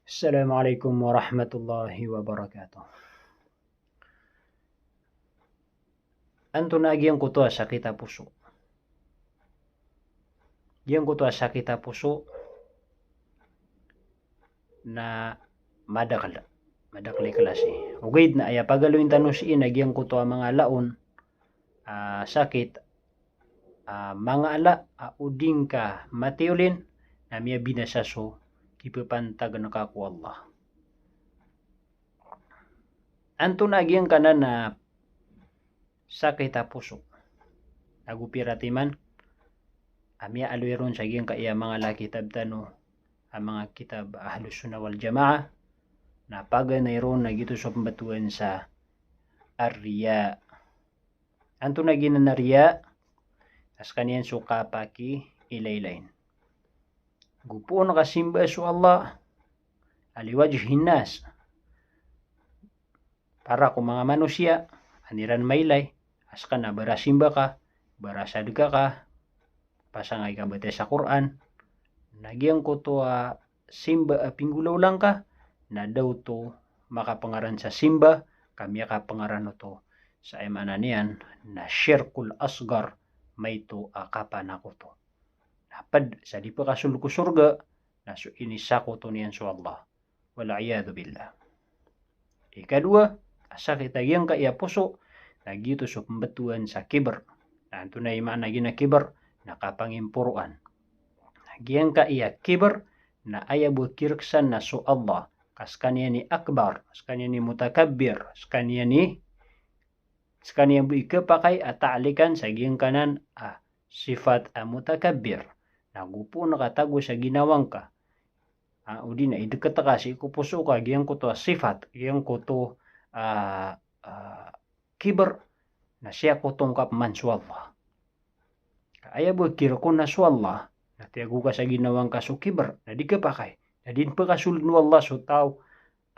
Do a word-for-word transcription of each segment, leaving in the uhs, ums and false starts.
Assalamu alaikum warahmatullahi wabarakatuh. Antonaa giyangkoto a sakit a poso? Giyangkoto a sakit a poso na madakel, madakel i klasi. Ogaid na aya pagaloyin tano sii na giyangkoto a manga laon a sakit a manga ala a o di ngka matiyolin na miyabinasa so kipepantag ngka ko Allah. Antonaa giyangkanan a sakit a poso? Ago pira timan a miyaaloy ron sa giyangkaya manga ala a kitab tano a manga kitab Ahlus Sunnah wal Jamaah, na paganay ron na giyoto so pembetowan sa ar-riya. Antonaa giyanan a riya? Na sekaniyan so kapakiilaylayin. Go poon ka simba so Allah a li wajhin nas, para ko manga manosiya, an iran mailay a seka na barasimba ka, barasadka ka, pasangay ka batay sa Qur'an, na giyangkoto a simba a pinggolawla ngka, na da oto makapengaran sa simba, ka miyakapengaran oto sa aya maana niyan na shirkul asghar, maito a kapanakoto. Na ped sa di pekasold ko sorga, na so inisakoto niyan so Allah. Wal iyadhu billah. Ikadowa a sakit a giyangkaya poso, na giyoto so pembetowan sa kibr. Na antonaa i maana giyanan a kibr? Na kapangimporoan. Na giyangkaya kibr na aya bo kireksan na so Allah ka sekaniyan i akbar, sekaniyan i mutakabbir, sekaniyan i, sekaniyan bo i kepakay a taalikan sa giyangkanan a sifat a mutakabbir. Na go poon ka tago sa ginawa ngka, a, o di na ideket ka sii ko poso ka giyangkoto a sifat, giyangkoto a, a, kibr, na siyakoto ngka peman so Allah. Ka aya bo kirekon na so Allah, na tiyago ka sa ginawa ngka so kibr, na di kepakay, na di pekasold o Allah so taw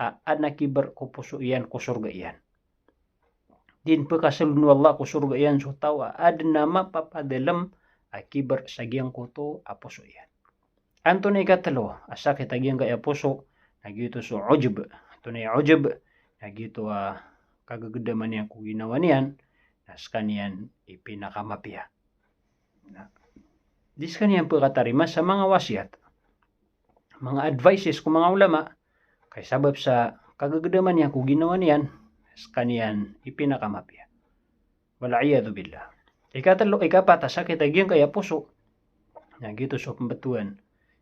a adn a kibr ko poso iyan ko sorga iyan. Di pekasold o Allah ko sorga iyan so taw a adn a mapapadalem a kibr sa giyangkoto a poso iyan. Antonaa i ikatelo a sakit a giyangkaya poso? Na giyoto so ujub. Antonaa i ujub? Na giyoto a kagegedaman iyan ko ginawa niyan, na sekaniyan i pinakamapiya. Na di sekaniyan pekatarima sa manga wasiyat, manga advices ko manga ulama, ka sabap sa kagegedaman iyan ko ginawa niyan, sekaniyan i pinakamapiya. Wal iyadhu billah. Ikatelo, ikapat a sakit a giyangkaya poso, na giyoto so pembetowan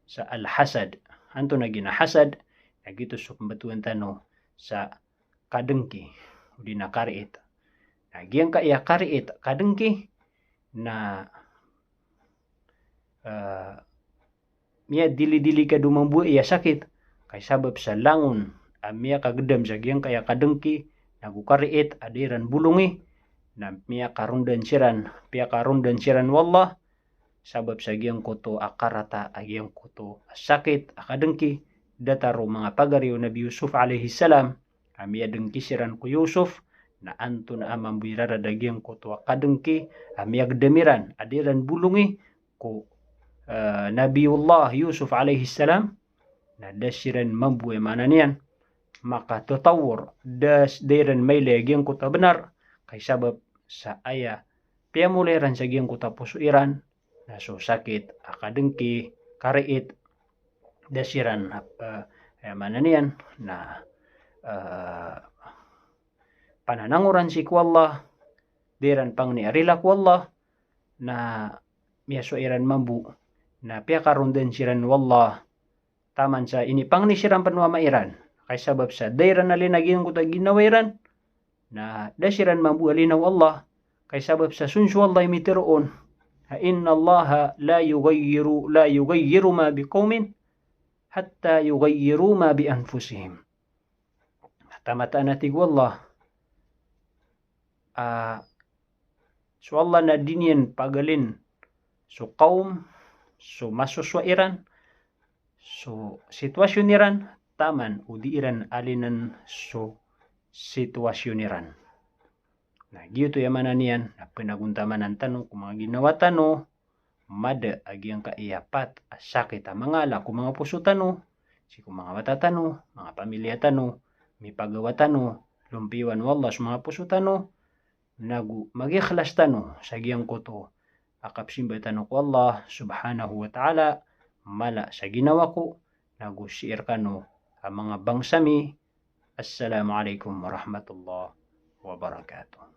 sa al-hasad. Antonaa giyanan a hasad? Na giyoto so pembetowan tano sa kadengki, o di na kariit. Na giyangkaya kariit, kadengki, na, eh, miyadilidili ka do mambo aya sakit, ka sabap sa langon a miyakagedam sa giyangkaya kadengki, na go kariit a da iran bolongi, na miyakarondan siran, piyakarondan siran o Allah, sabap sa giyangkoto a karata a giyangkoto a sakit a kadengki. Datar o manga pagari o Nabi Yusuf alayhis salam, a miyadengki siran ko Yusuf, na antonaa mambo i rarad a giyangkoto a kadengki a miyagedam iran a da iran bolongi ko, eh, Nabiyullah Yusuf alayhis salam, na da siran mambo, aya maana niyan, makatatawor, da, da iran mailay a giyangkoto a benar, ka sabap sa aya piyamolay iran sa giyangkoto a poso iran, na so sakit a kadengki, kariit, da siran, eh, aya maana niyan na, eh, pananangoran sii ko Allah, da iran pangni a rila ko Allah, na miyasowa iran mambo, na piyakarondan siran o Allah, taman sa inipangni siran pen o ama iran, ka sabap sa da iran alina giyangkoto a ginawa iran, na da siran mambo alina o Allah, ka sabap sa so, so Allah i mitero on, a innallaha la yughayyiru, la yughayyiru ma biqawmin hatta yughayyiru ma bi anfusihim. Tamataan a tig o Allah, a, so Allah na di niyan pagalin so kawm, so masosowa iran, so sitwasyon iran, taman o di iran alinen so sitwasyon iran. Na giyoto, aya maana niyan, na penagontamanan tano ko manga ginawa tano, mada a giyangkaya pat a sakit a manga ala ko manga poso tano, sii ko manga wata tano, manga pamilya tano, mipagawa tano, lompiyowan o Allah so manga poso tano, nago magikhlas tano sa giyangkoto a kapsimba tano ko Allah subhanahu wa ta'ala, mala sa ginawa ko, nago sii rkano a manga bangsa mi. Assalamu alaikum warahmatullahi wabarakatuh.